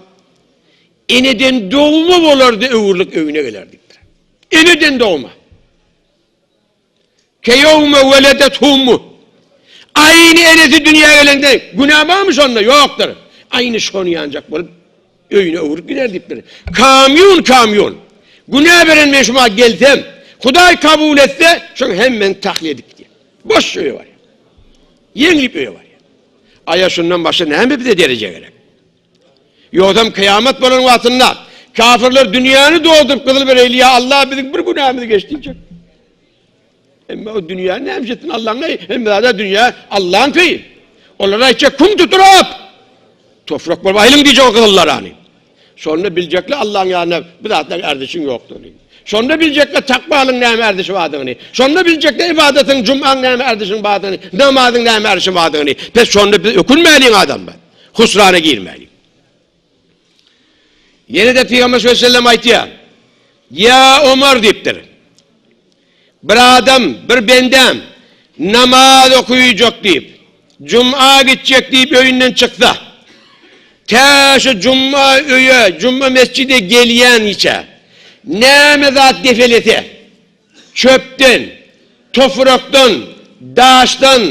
eneden dogma bolardy öwrülip öýüne geler diýipdir. Eneden dogma. Keýewme weledet hummu. Aýny enesi dünýä gelende günä barmy şonda? Ýokdur. Aýny şony ýanjak bolup öýüne öwrüp gider diýipdir. Kamýun kamýun. Günä beren men şuma gelsem, Hudaý kabul etse, şoň hemmeni tahliýe edip gidýär. Boş öýe barýar. Ýeňlip öýe barýar. Aýa şundan başga näme bize dereje gerek? Ýogsam kyýamat bolan wagtynda kafirler dünýäni dolduryp gyzyl bereýli ýa Allah biziň bir günämizi geç diýjek. Emma o dünýä näme etsin Allah'yň hemme zada dünýä Allah'yňky. Olar aýtjak kum tuturyp toprak bolup aýlyň diýjek o gyzyllarany. Şonda biljekler Allah'yň ýanynda bir zatlaryň erzişiň ýokdugyny. Şonda biljekler takwalyň näme erzişi bardygyny. Şonda biljekler ybadatyň, jumaň näme erzişiniň bardygyny, namazyň näme erzişi bardygyny. Pes şonda biz ökünmäliň adamlar. Husrana girmäliň. Ýene-de Pygamber sallallahu aleyhi ve sellem aýtýar. Ýa Omar diýipdir. Bir adam, bir bendäm namaz okaýjak diýip, juma gitjek diýip öýünden çyksa, tä şu juma öýe, juma mesjide gelýänçä näme zat defelese, çöpden, toprakdan, daşdan,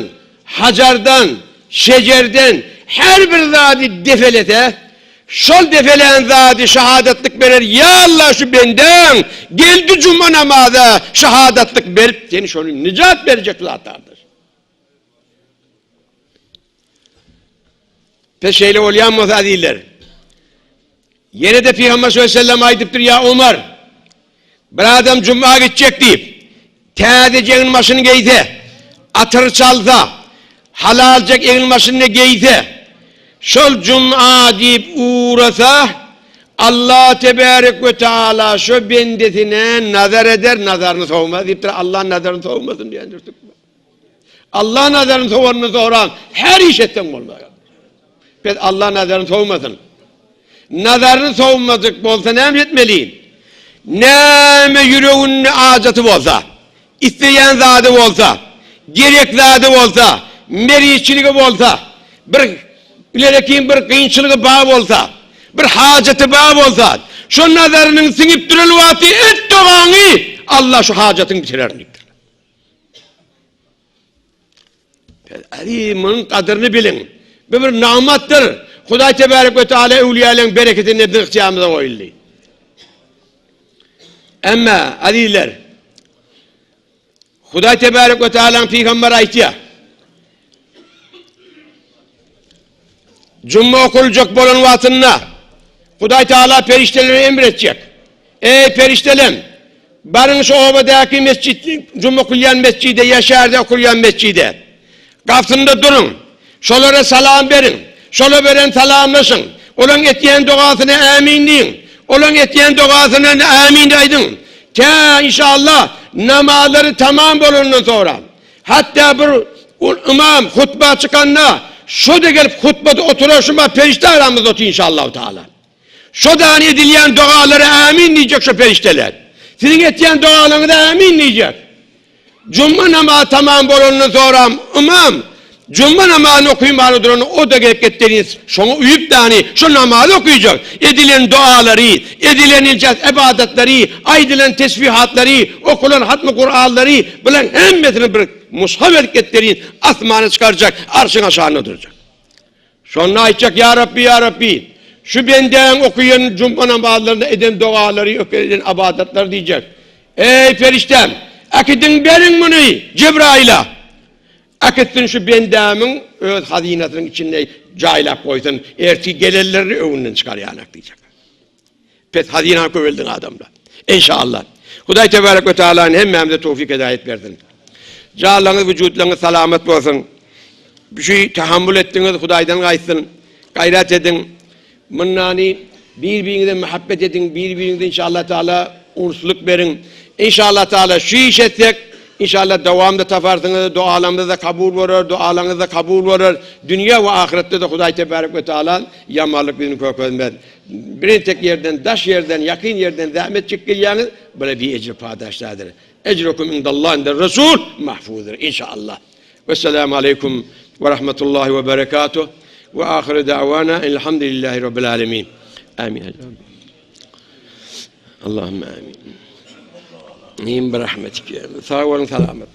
hajardan, şejerden her bir zady defelese, şol defelän zady şahadatlyk berer, Ýa Allah şu bendäň geldi juma namaza şahadatlyk berip seni şony nijat berjek zatlardyr. Pes şeýle bolýan bolsa azizler. Ýene-de Pygamber sallallahu aleyhi ve sellem aýdypdyr, Ýa Omar, bir adam juma gitjek diýip, täzeje eginbaşyny geýse, atyr çalsa, halaljak eginbaşyny geýse, şol juma diýip ugrasa, Allah tebarek we taala şo bendesine nazar eder, nazaryny sowmaz diýipdir. Allah nazaryny sowmasyn diýendir. Allah nazaryny sowandan soňra her iş etseň bolmaz. Pes Allah nazaryny sowmasyn. Nazaryny sowmadyk bolsa näme etmeli? Näme ýüreginde ajaty bolsa, isleýän zady bolsa, gerek zady bolsa, meriçiligi bolsa, bir bilerekin bir kynçylygy bar bolsa, bir hajaty bar bolsa, şo nazarynyň siňip duran wagty et dogaňy, Allah şu hajatyňy bitirer diýipdir. Eý, munuň gadyryny biliň. Bu bir nygmatdyr. Hudaý tebarek we taala öwlüýalaryň bereketini biziň ygtyýarymyza goýuldy. Emma, azizler, Hudaý tebarek we taalaň pygamberi aýtýar. Juma okuljak bolan wagtynda Hudaý Teala perişdelere emr etjek. Eý perişdelem, baryň şu obadaky mesjit, juma okulýan mesjide ýa şäherde okulýan mesjide. Gapysynda duruň. Şolara salam beriň. Şolar bilen salamlaşyň. Olaň etýän dogasyna ämin diýiň. Olaň etýän dogasyna ämin aýdyň. Tä inşallah namazlary tamam bolandan soňra. Hatda bir ymam hutba çykanda, şo-da gelip hutbada oturar, şuma perişde aramyzda otyr inşallahu taala. Şo-da hany edilýän dogalara ämin diýjek şo perişdeler. Siziň etýän dogalaryňyza ämin diýjek. Juma namazy tamam bolandan soram ymam juma namazyny okymana duranda o-da gelip getderin şoňa uýup da hany şo namazy okyjak. Edilen dogalary, edilen inçe ybadatlary, aýdylan tesbihatlary, okulan hatmy Kuranlary bularyň hemmesini bir mushaf edip getderin asmana çykarjak, arşyň aşagynda durjak. Şonda aýtjak, Ýa Rabbi, ýa Rabbi, şu bendäň okaýan juma namazlarynda eden dogalary, eden ybadatlary diýjek. Eý, perişdäm, äkidiň beriň muny Jebraýyla. Äkitsin şu bendämiň öz hazynasynyň içinde jaýlap goýsun, ertir gelenlerini öňünden çykarýanak diýjek. Pes hazynany köpeldiň adamlar. Enşaallah. Hudaý tebarek we taala hemmämize towfik hedaýat bersin. Janlaryňyz, wujudlaryňyz salamat bolsun. Şu tahammül etdiňiz, Hudaýdan gaýtsyn. Gaýrat ediň. Mundany bir-biriňize muhabbet ediň, bir-biriňize inşallah taala unslyk beriň. Inşallah taala şu iş etsek, inşallah dowam-da taparsyňyz, dualarymyz-da kabul bolar, dualaryňyz-da kabul bolar. Dünýä we ahyretde-de Hudaý tebarek we taala ýamanlyk ýüzüni görkezmez. Birentek ýerden, daş ýerden, ýakyn ýerden zähmet çekip gelýäňiz, bula bir ejir padaş däldir. Ejrukum indallah indel Resul mahfuzdyr inşallah. Wesselamu aleýkum we rahmetullahi we berekatuh we ahyry da'wana elhamdülillahi rabbil alemin. Amin. Allahümme amin. Min bi rahmetik. Sag boluň, salamat.